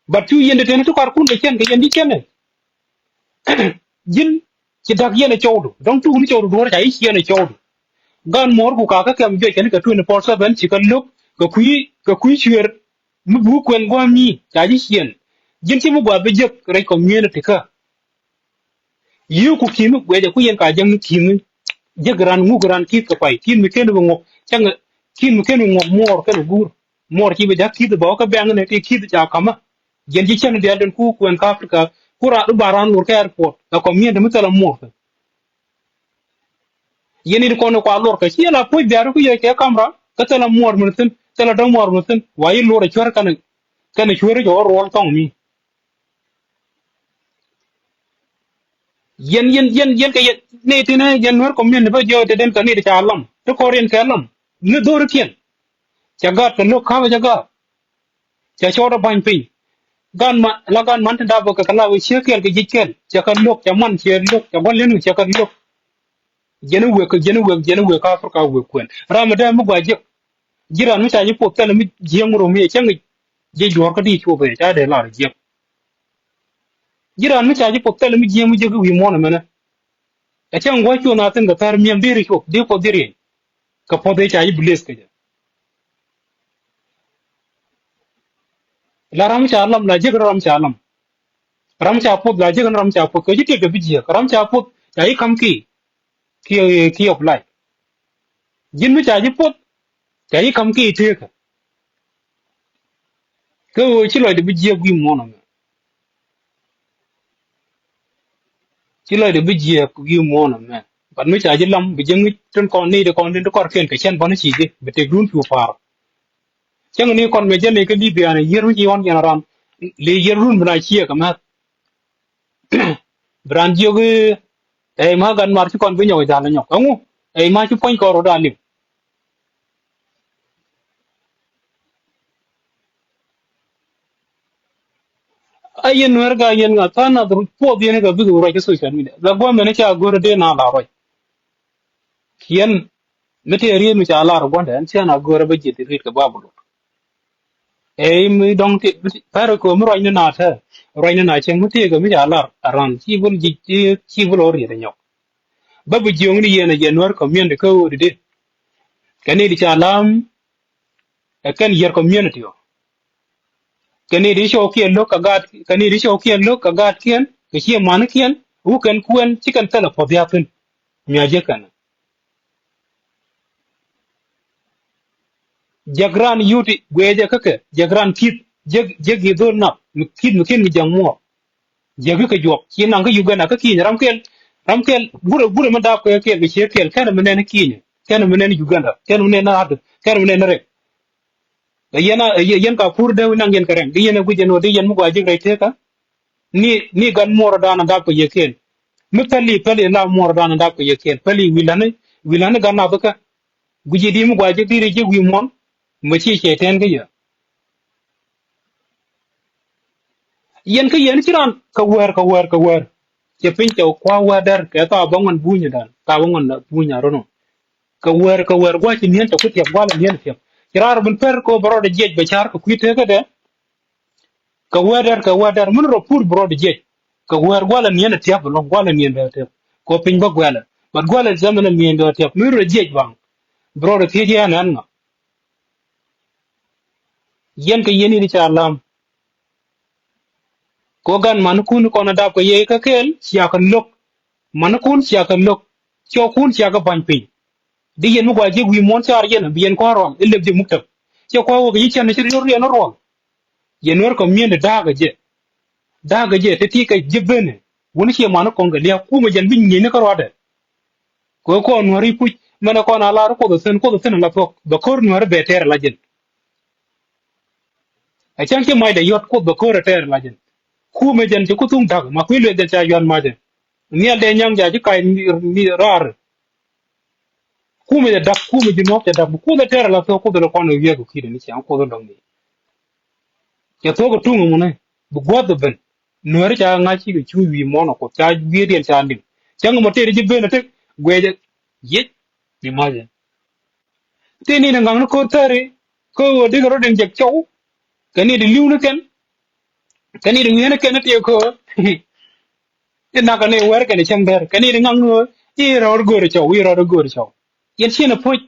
Bat cu yɛn te teni ti kɔarkun kɛ cɛn kɛ yɛn di cɛn ɛ. Ji̱n ci da̱k yɛn ɛ cɔwdu dɔ̱ŋ tuk ni cɔwdu duɔ̱ɔ̱r ca i̱ ciɛn ɛ cɔwdu. Gan muɔ̱ɔ̱r ku kakä kɛm juɔc kɛn kɛ twenty four seven ci kɛ lo̱k kɛ kui̱ kɛ kui̱ cueer. Mi buk kuɛn gua̱a̱m mi ca ji̱ ciɛn. Ji̱n ci mi gua̱a̱ bi jek rɛc community kä. Yiëëku ki̱n guɛcɛ ku yɛn ka jäŋ ki̱n. Jek ran ŋuk ran ki̱th kɛ pay ki̱n mi ken bi ŋuɔk cäŋ. Ki̱n mi ken bi ŋuɔk muɔɔr kɛn guur. Muɔɔr ci bi ja̱k ki̱th bä wä kä bɛŋ ni ti ki̱th ca ka̱mä. Jiɛn ji̱ cän diaal den ku kuɛn kä Africa. Ku ran du ba ran wur kä airport kɛ community mi thilɛ muɔɔr kɛ. Yɛn in kɔn kua luɔr kɛ ci yɛn a puɔc biar ku yɛ kɛ kamra kä thilɛ muɔr mi thin thilɛ dɔ̱ŋ muɔr mi thin wa yi luɔr a cuɛr kɛn kɛn cuɛr jɔ ruɔl thɔŋ mi. Yɛn yɛn yɛn yɛn kɛ yɛn ni tin yɛn nuɛr community bä jɔ te den kɛ ni ca lam ti kɔr yɛn kɛ lam ni dhor kiɛn. Ca gaat kɛ lok ka̱m ca gaat. Cɛ cɔɔt ɛ ba̱ny piny. Gan man la gan man ti dap kɛ kɛ la wee ciek kɛl kɛ jic kɛl cɛ kɛ lo̱k cɛ man cɛ lo̱k cɛ gua̱l lenu cɛ kɛ lo̱k. Jɛn wek jɛn wek jɛn wek ka Africa wek kuɛn ram mi dee mi gua jiɛk. Ji̱ ran mi ca ji̱ puɔth thɛl mi jiɛŋ rom mi cäŋ jic duɔ̱ɔ̱r kä di cuɔp ca dee lar jiɛk. Ji̱ ran mi ca ji̱ puɔth thɛl mi jiɛŋ mi jiɛk wi̱i̱ muɔ̱n ɛmɛnɛ. Ɛ cäŋ gua̱c cuɔn a thin kɛ thär miɛm dee ri cuɔp dee puɔth dee rieny. Kɛ puɔth dee ca ji̱ bless kɛ jɛ. La ram ca lam la jek ram ca lam. Ram ca puth la jek ram ca puth kɛ ji̱ tiek kɛ bi jiek ram ca puth ca ji̱ kam ki ki ki of life. Ji̱n mi ca ji̱ puth ca ji̱ kam ki tiek kɛ. Kɛ ɣöö ci lɔcdɛ bi jiek wi̱i̱ muɔ̱ɔ̱n ɔmɛ. Ci lɔcdɛ bi jiɛɛk wi̱i̱ muɔ̱ɔ̱n ɛmɛ. But mi ca ji̱ lam bi ji̱ ŋi̱c tin kɔn ni ti kɔn tin ti kɔr kiɛn kɛ cɛn bɔni ci ji̱ bi tëkdun cu pa̱a̱r. Cäŋ ni kɔn mɛ jɛ ni kä Libya ni yier mi ci ɣɔn yɛn ran li yier run bi na ciɛ kɛ mɛth. Bi ran jiök ɛ ma gan mar ci kɔn bi nyɔk jal nyɔk ɛŋu ɛ ma ci puɔ̱ny kɔr rɔ da liŋ. A yɛn Nuɛr ka yɛn ŋa tha̱a̱ŋ nath puɔth yɛn kɛ bikɛ ruac kä social media. Bɛ gua̱a̱th mɛn ca go̱r dee na la ruac. Kiɛn mi tëë riet mi ca lar gua̱ndɛ ɛn cian a go̱r bä ji̱ riet kɛ Babilon. Ey mi dɔ̱ŋ ti pɛr kɛ mi ruac ni na tɛ ruac ni na cieŋ mi tëë kɛ mi ca lar a ran ci bul ji̱ ci bul ɔ riet nyɔk. Bä bi jiöŋ ni yɛn a yɛn Nuɛr community kä ɣöö di di. Kɛ ni di ca lam ɛ kɛn yɛr community ɔ. Kɛ ni di cɔw kiɛn lo̱k kɛ gaat kɛ ni di cɔw kiɛn lo̱k kɛ gaat kiɛn kɛ ciɛ man kiɛn wuk kɛn kuɛn ci kɛn thilɛ puɔth ya̱thin. Mia jɛ kɛn. Jek ran yuti guecɛ käkɛ jek ran kith jek jek yi dhol nap mi kith mi kin mi jek muɔr. Jek kɛ juɔk ci naŋ kä Uganda kä kinyɛ ram kɛl ram kɛl gurɛ gurɛ mi dap kɛ kɛl kɛ ciɛ kɛl kɛn mi nɛn kinyɛ kɛn mi nɛn Uganda kɛn mi nɛn ard kɛn mi nɛn rek. Yɛn a yɛn ka pur dee wi̱n naŋ yɛn kɛ rɛŋ di yɛn a guic yɛn wä di yɛn mi gua jek rɛy tekä. Ni ni gan muɔr dan a dap kɛ yɛ kɛl. Mi päli päli la muɔr dan a dap kɛ yɛ kɛl päli wi̱la̱ni wi̱la̱ni gan a bä kä. Guici di mi gua ji̱ diri ji̱ wi̱i̱ muɔ̱n. Mɛ ci cɛ tɛn kä yɛ. Yɛn kä yɛn ci ran kä wɛr kä wɛr kä wɛr. Cɛ piny cɛ kua wɛr dɛr kɛ tha bä ŋuan bunyä dan tha bä ŋuan bunyä ro̱no̱. Kä wɛr kä wɛr gua ci niɛn cɛ ku tiɛp gua lɛ niɛn tiɛp. Ci rar bin pɛr ko bɛ rɔɔdɛ jiɛc bɛ car kɛ kui̱ tekä dɛ. Kɛ wee dɛr kɛ wee dɛr min rɔ pur bi rɔ di jiɛc. Kɛ wee gualɛ niɛn a tiap lɔŋ gualɛ niɛn dee tiap kɛ piny bä guɛlɛ. But gualɛ zaman a niɛn dee tiap min rɔ jiɛc baŋ. Bi rɔ di thiec yɛn ɛn ŋa. Yɛn kɛ yɛn in ca lam. Kɛ gan man kun kɔn a dap kɛ yɛ kä kɛɛl cia kɛ lo̱k. Man kun cia kɛ lo̱k. Ciɔ kun cia kɛ ba̱ny piny. Di yɛn mi gua jiɛk wi̱i̱ muɔ̱n car yɛn bi yɛn kɔn ruɔl ilep jiɛ muktab. Ciɛ kua wä kɛ yi cɛn ci rior riɛn ruɔl. Yɛ Nuɛr community da̱a̱kɛ jɛ. Da̱a̱kɛ jɛ te ti kɛ ji̱ benɛ. Wuni ciɛ mani kɔn kɛ lia̱a̱ kumɛ jɛn bi nyieni kä ruadɛ. Kɛ kɔn Nuɛri puc mɛnɛ kɔn a lar Kuoth a thin Kuoth a thin a la thuɔk bɛ ko̱r Nuɛri bɛ tɛɛr a la jɛn. A cäŋ ci macdɛ yɔt Kuoth bɛ ko̱r a tɛɛr a la jɛn. Kumɛ jɛn ci ku thuŋ da̱k ma kui̱ lueth jɛn ca yuan macɛ. Nhial dee nyaŋ ja ci kac mi raar. Kumɛ jɛ dak kumɛ ji̱ nuɔ̱k cɛ dak bi Kuoth ɛ tɛr ala thuɔ̱k Kuoth ɛ lɛ kuan ɛ wiɛk kɛ ki̱t ni ciaŋ Kuoth ɛ lɔŋ ni. Cɛ thuɔ̱k ɛ tuŋ ɛmɔnɛ bi gua̱th ɛ ben. Nuɛri ca ŋa̱c cikɛ cu wi̱i̱ muɔ̱n ɛ Kuoth ca wi̱i̱ diɛn ca liŋ. Cäŋ ɛmɔ tëëri ji̱ ben ɛ tek guɛcɛ. Yic bi ma̱cɛ. Tëë ni ni ŋaŋni ko̱r thäri kä ɣöö dikɛ rɔ̱diɛn jek cɔw. Kɛ ni di li̱w ni kɛn kɛ ni di ŋi̱eeni kɛn ni tëë ko̱r. Ti nak kɛ ni wɛr kɛn cäŋ dɛr kɛ ni di ŋaŋ ni ɣöö i̱ rɔɔd go̱o̱r cɔw i̱ rɔɔd go̱o̱r cɔw. Yɛn ciɛn a puc.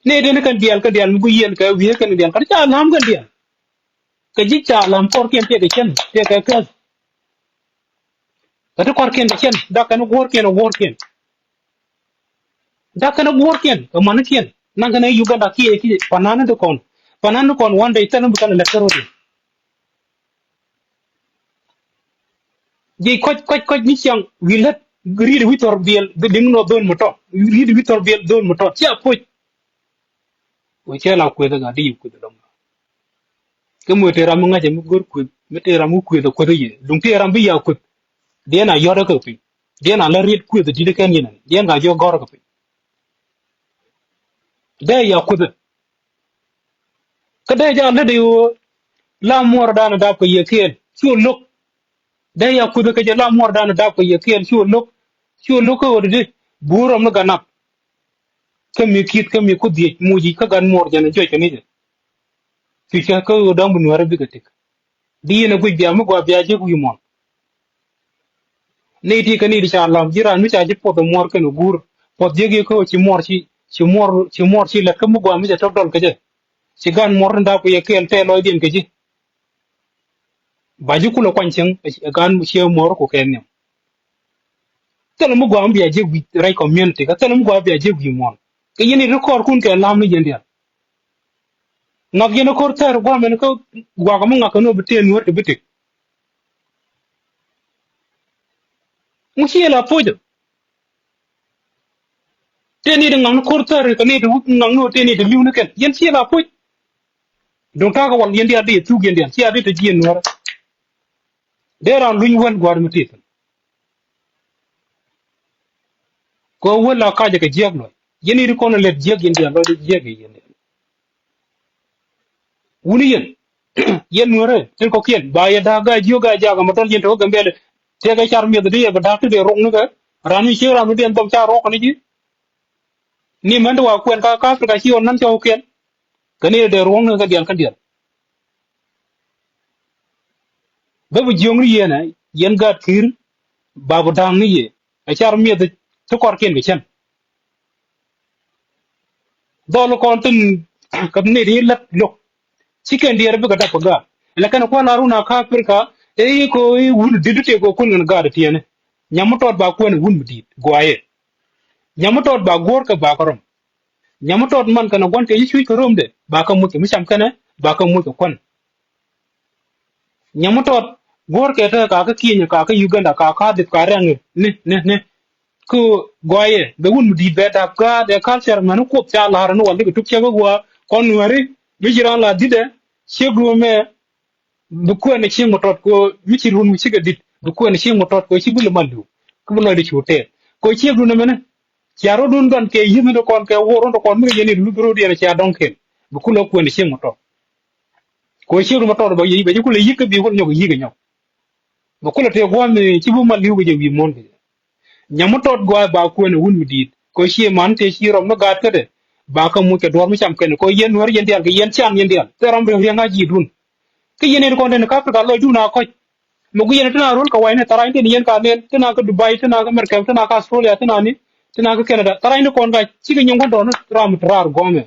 Ni di ni kɛn diɛl kɛ diɛl mi guic yɛn kɛ wi̱i̱ kɛn diɛl kɛ ti ca la̱m kɛn diɛl. Kɛ ji̱ ca la̱m kɔr kiɛn tiɛk kɛ cɛn tiɛk kɛ kɛn. Kɛ ti kɔr kiɛn kɛ cɛn dak kɛn guɔ̱ɔ̱r kiɛn a guɔ̱ɔ̱r kiɛn. Dak kɛn a guɔ̱ɔ̱r kiɛn kɛ mani kiɛn naŋ kɛn a Uganda kiɛ kiɛ panani ti kɔn panani ti kɔn wan dee thɛn bi kɛn a lɛt kɛ rɔ̱diɛn. Ji̱ kɔc kɔc kɔc ni ciaŋ wi̱i̱ lät ri̱t wi̱i̱ thɔr biɛl bi liŋ nɔ dhon mi tɔt ri̱t wi̱i̱ thɔr biɛl dhon mi tɔt cia puc. Wee cɛ la kueth ŋa di yi kueth dɔŋ. Kä muet te ram mi ŋa̱cɛ mi go̱r kueth mi te ram mi kueth kueth yɛ duŋ te ram bi ya kueth. Diɛn a yɔt kä piny diɛn a la riet kueth di̱t kɛn yɛn diɛn ka jɔ gɔr kä piny. Dee ya kueth. Kä dee ja lät i̱ ɣöö la muɔɔr dan dap kɛ yɛ kiɛn cu lo̱k. Dee ya kueth kä jɛ la muɔɔr dan dap kɛ yɛ kiɛn cu lo̱k. Cu lo̱k kä ɣöö di di buur rɔm ni ganap. Kä mi ki̱th kä mi ku dhiec muc i̱ kä gan muɔɔr jɛn juɔc kɛ ni jɛ. Cuc kɛ kä ɣöö dɔ̱ŋ bi nuɛɛrä bikɛ tik. Di yɛn ɛ guic bia mi gua bia jiäk wi̱i̱ muɔ̱n. Ni ti kä ni di ca lam ji̱ raan mi ca ji̱ puɔth ɛ muɔr kɛn ɛ guur puɔth jiäk yɛ kä ci muɔr ci ci muɔr ci muɔr ci lɛt kä mi gua mi ca tɔk dɔl kä jɛ. Ci gan muɔr ni dap kɛ yɛ kɛɛl tɛɛ lɔcdiɛn kä ji̱. Ba ji̱ kulɛ kuany cieŋ ɛ gan ciɛ muɔr ku kɛɛl nhiam. Thilɛ mi gua mi bia jiäk wi̱i̱ rɛy community kä thilɛ mi gua bia jiäk wi̱i̱ muɔ̱n. Kä yɛn i̱ rikɔɔr kun kɛ lam ni yɛn diaal. Ŋak yɛn a ko̱r thɛɛr gua̱a̱mɛn kä gua̱a̱k mi ŋak kɛ ni ɔ bi tëë nuäär ti bi tik. Ŋu ci yɛ la po̱cä. Tëë ni ti ŋak ni ko̱r thɛɛr kɛ ni ti ŋak ni ɔ tëë ni ti li̱w ni kɛn yɛn ci yɛ la po̱c. Duŋ ta̱a̱ kɛ wal yɛn diaal di yɛ thuk yɛn diaal ci a di te jiɛn nuäärä. Dee raan luny wän gua̱a̱r mi tëë thi̱n. Kɛ wä la kacä kɛ jiäk lɔc yɛn i̱ ti kɔn lɛt jiäk yɛn diaal lɔc jiäk yɛn diaal. Wuni yɛn Yɛn Nuäärɛ tin kɔ̱kiɛn ba yɛ da̱k Gaa-jiök Gaa-jaak ɛmɛ tɔl yɛn te wä Gambɛlɛ. Tëëkɛ car mi̱eth di yɛ bɛ da̱k ti dee rok ni kɛ ran mi ciek ram mi diɛn dhɔm ca rok ni ji̱. Ni mɛn ti wa kuɛn ka ka Africa ci ɣɔn nan cɔwkiɛn. Kɛ ni dee rok ni kɛ diɛl kä diɛl. Bä bi jiöŋni yɛn ɛ yɛn gaat ki̱i̱r ba bi da̱a̱ŋ ni yɛ ɛ car mi̱eth ti kɔrkiɛn kɛ cän. Dhɔl kɔn tin kɛ ni ri lät lo̱k. Ci kɛn diɛɛr bikɛ dap kɛ gaat. Lɛ kɛn kua̱l a run a kä Africa ɛ i̱ ko i̱ wun di̱t ti tëë ko kun kɛn gaat tiɛni. Nyam mi tɔt ba kuɛn wun mi di̱i̱t guayɛ. Nyam mi tɔt ba guɔ̱r kɛ ba kɛ rɔm. Nyam mi tɔt man kɛn gua̱n kɛ yi cuc kɛ römdɛ ba kɛ muc kɛ mi cam kɛnɛ ba kɛ muc kɛ kuän. Nyam mi tɔt guɔ̱r kɛ te ka kä Kenya ka kä Uganda ka kä Adhip ka Rɛŋ ni ni ni. Ku guayɛ bɛ wun mi di̱i̱t bɛ dap gaat ɛ culture mɛn kuoth ca la̱r ni wal di kɛ tuk cɛ bä gua kɔn Nuääri mi ci ran la di̱t ɛ ciek duɔ̱mɛ. Bi kuɛn ɛ cieŋ mi tɔt ko mi ci run mi cikɛ di̱t bi kuɛn ɛ cieŋ mi tɔt ko ci bi lɛ mal li̱w. Kä bi lɔcdɛ cu tɛɛth ko ciek duɔ̱mɛ ni. Cia rɔ̱dun dɔn kɛ yi̱th ni kɔn kɛ wuɔr run kɔn mi kɛ yɛn i̱ luth rɔ̱diɛn cia dɔŋ kɛn bi kulɛ kuɛn ɛ cieŋ mi tɔt. Ko ciek duɔ̱mɛ tɔt bɛ yic bɛ ci kulɛ yi̱k kä bi kulɛ nyɔk yi̱k ɛ nyɔk. Bɛ kulɛ tëë gua̱a̱th mi ci bi mal li̱w kɛ jɛ wi̱i̱ muɔ̱ɔ̱n kɛ jɛ. Nyam mi tɔt gua̱a̱th ba kuɛn ɛ wun mi di̱i̱t kɛ cie man tëë ci rɔm mi gaat kädɛ. Ba kä muc kɛ duɔ̱ɔ̱r mi cam kɛn kɛ yɛn Nuäär yɛn diaal kɛ yɛn can yɛn diaal thil ram riäŋ riäŋ a ji̱ duun. Kä yɛn ɛ ti kɔn den kä Africa lɔcdun a kɔc. Mɛ guic yɛn ti na ro̱l kɛ wa̱i̱ni thara̱ny tin yɛn ka nɛn ti na kä Dubai ti na kä America ti na kä Australia ti na ni ti na kä Canada thara̱ny ti kɔn ka cikɛ nyuŋ kä dɔ̱ɔ̱n ram mi te raar guɔ̱mɛ.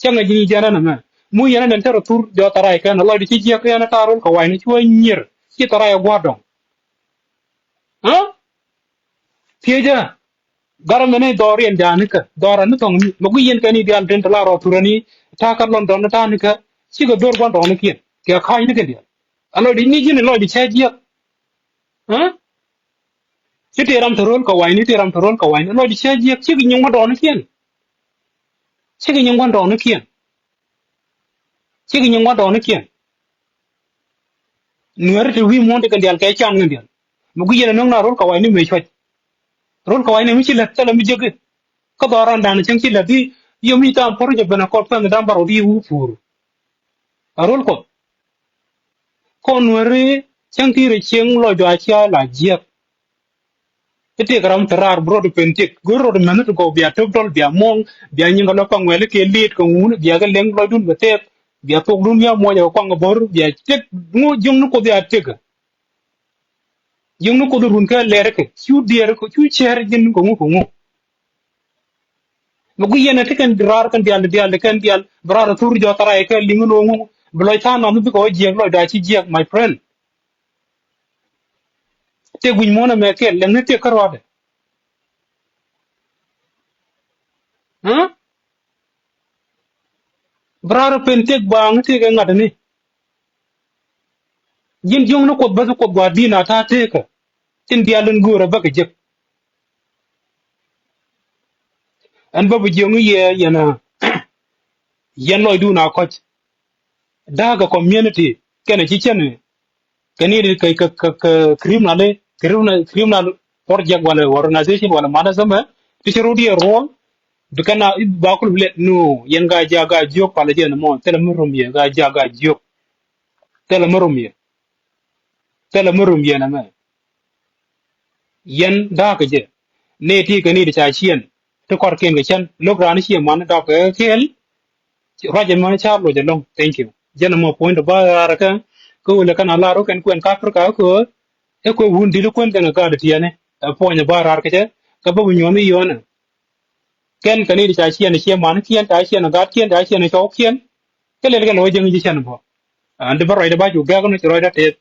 Cäŋ a ji̱ nyi jɛn ɛn ɛmɛ. Mu yɛn ɛn ɛn te rɔ thur jɔɔth tharac kɛn a lɔcdɛ ci jiäk kɛn a ta̱a̱ ro̱l kɛ wa̱i̱ni ci wä nyier. Ci tharac a gua̱a̱r dɔ̱ŋ. Aa? Thiecä. Garɛ mɛn i̱ dhɔriɛn ja̱a̱nikä dhɔrani thɔ̱ŋni mɛ guic yɛn kɛn i̱ diaal tin te la rɔ thurani. Ta̱a̱ kä London ta̱a̱nikä. Cikɛ dho̱r gua̱n dɔ̱ŋnikiɛn kɛ ka̱a̱cnikä diaal. A lɔcdɛ ni ji̱n i̱ lɔcdɛ cä jiäk. Aa? Ci tëë ram te ro̱l kɛ wa̱i̱ni tëë ram te ro̱l kɛ wa̱i̱ni lɔcdɛ cä jiäk cikɛ nyuŋ gua̱n dɔ̱ŋnikiɛn. Cikɛ nyuŋ gua̱n dɔ̱ŋnikiɛn. Cikɛ nyuŋ gua̱n dɔ̱ŋnikiɛn. Nuääri te wi̱i̱ muɔ̱ɔ̱n ti kɛn diaal kɛ can kɛn diaal. Mi guic yɛn a no̱ŋ na ro̱l kɛ wa̱i̱ni mëë cua̱c. Ro̱l kɛ wa̱i̱ni mi ci lät thilɛ mi jek i̱. Kä dhɔran dan cäŋ ci lät i̱ yom i̱ thaam puɔ̱r jɛ ben a kɔt kuɛn dam barɔw di i̱ wä puur. A ro̱l kuɔth. Kɔn Nuääri cäŋ ti rɛ cieŋ lɔcdɔ a cia la jiäk. I̱ tëëk ram te raar bi rot i̱ pen tëk go̱r rot i̱ mɛnh ti gɔw bia töp dɔl bia muɔ̱ŋ bia nyiŋ kɛ lɔ paŋ wɛl i̱ kɛ liet kɛ ŋun bia kɛ leŋ lɔcdun bɛ tëëk bia thokdun bia muɔc kɛ kuaŋ kɛ bo̱r bia tëk ŋu jiöŋni kuoth ya tëk. Jiöŋni kuoth run kɛ lɛr kɛ cu diɛɛr kɛ cu cɛɛr ji̱n kɛ ŋu kɛ ŋu. Mɛ guic yɛn ɛ ti kɛn raar kɛn diaal diaal kɛn diaal bi raar thur jɔth ray kɛ liŋ ni ŋu bi lɔc tha̱a̱ŋ nath bikɛ wä jiɛk lɔcda ci jiɛk my friend. Tëk wi̱c muɔ̱ɔ̱n ɛmɛ kɛl lɛŋni tëk kä ruaadɛ. Bi raar pen tëk baaŋ tëk ɛ ŋa̱t ni. Ji̱n jiöŋni kuoth bäth kuoth gua̱a̱r di̱n a ta̱a̱ tëkä. Tin diaal in göörä bäkɛ jek. Ɛn bä bi jiöŋni yɛ yɛn a yɛn lɔcdun a kɔc. Da̱a̱kɛ community kɛnɛ ci cɛn kɛn i̱ kɛ kɛ kɛ kɛ criminal criminal criminal project wala organization wala management ti ci rot yɛ ruɔl. Bi kɛn a ba kul bi lɛt no yɛn Gaa-jaak Gaa-jiök palä jɛn mɔ thilɛ mi rom yɛ Gaa-jaak Gaa-jiök. Thilɛ mi rom yɛ thilɛ mi rom yɛ nɛ mɛ. Yɛn da̱a̱kɛ jɛ. Nɛy ti kɛ ni ti ca ciɛn ti kɔrkiɛn kɛ cän lo̱k raan ciɛ man dɔak kɛ kɛɛl. Ruac ɛmɔ ca loc ɛlɔ̱ŋ. Thank you. Jɛn ɛmɔ puɔ̱ny ti bä raar kä kä wël ɛ kɛn a lar wä kɛn kuɛn kä Africa kä ɛ kuɛ wun di̱t kuɛn kɛn kɛ gaat tiɛɛni. Ɛ puɔ̱ny ɛ bä raar kɛ cɛ kɛ bä bi nyuɔ̱n i̱ yɔ̱ɔ̱nɛ. Kɛn kɛ ni ti ca ciɛn ɛ ciɛ man kiɛn ca ciɛn ɛ gaat kiɛn ca ciɛn ɛ cɔw kiɛn. Kɛ lɛl kɛ lɛ wä jɛŋ ji̱ cɛn bä. Ɛn ti bä ruacdɛ ba cu gɛk ni ci ruacdɛ tëth.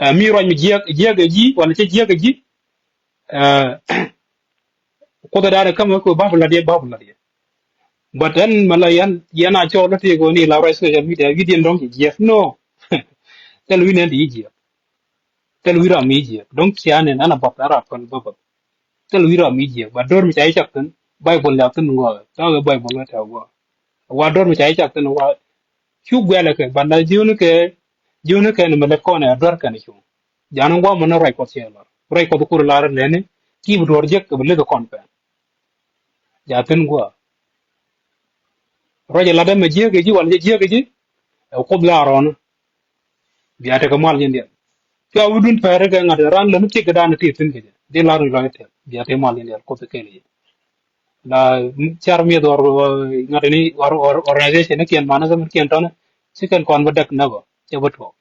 Ɛ mi ruac mi jiɛk jiɛk ɛ ji̱ wala cɛ jiɛk ɛ ji̱. Ɛ kuoth ɛ da̱a̱n ɛ käm ɛ kɛ bä bi la̱t yɛ bä bi la̱t yɛ. But ɛn mɛ la yɛn yɛn a cɔɔl ɛ tëëk ɣöö ni la ruac social media wi̱i̱diɛn dɔ̱ŋ ci jiɛk no. Thil wi̱n ɛn ti jiɛk. Thil wi̱n ram mi jiɛk dɔ̱ŋ cia nɛn ɛn a bap ɛn rap kɔn bä bap. Thil wi̱n ram mi jiɛk ba do̱r mi ca i̱ cak thi̱n Baibol liak thi̱n ŋɔɔ tɔ̱ kɛ Baibol wä tɛ̈ ŋɔɔ. Wa do̱r mi ca i̱ cak thi̱n wa cu guɛlɛ kɛ ba la jiöni kɛ jiöni kɛ ni mɛ lät kɔn ɛ duer kɛn cuŋ. Jan in guam mɛ ni ruac kuɔth cɛ lɔr ruac kuɔth kur lar lɛni ki bi duɔr jek kɛ bi leth kɔn pɛn. Ja thi̱n guam ruac ɛ lat ɛmɛ jiek kɛ ji̱ wal jɛ jiek kɛ ji̱. Ɛ Kuoth la rɔɔni. Bia tekɛ mal ji̱n diɛl. Cua wi̱dun pɛri kɛ ŋa̱t ran lɛ ni tiek kɛ dan ti thi̱n kɛ jɛ. Di lar ni lɔc tiek bia tekɛ mal ji̱n diɛl Kuoth kɛn jɛ. La car mieth ɣɔr ŋa̱t ni ɣɔr organization ni kiɛn manä kɛ mi kiɛn tɔni. Ci kɛn kɔn bä däk nä bä cɛ bä tuɔk.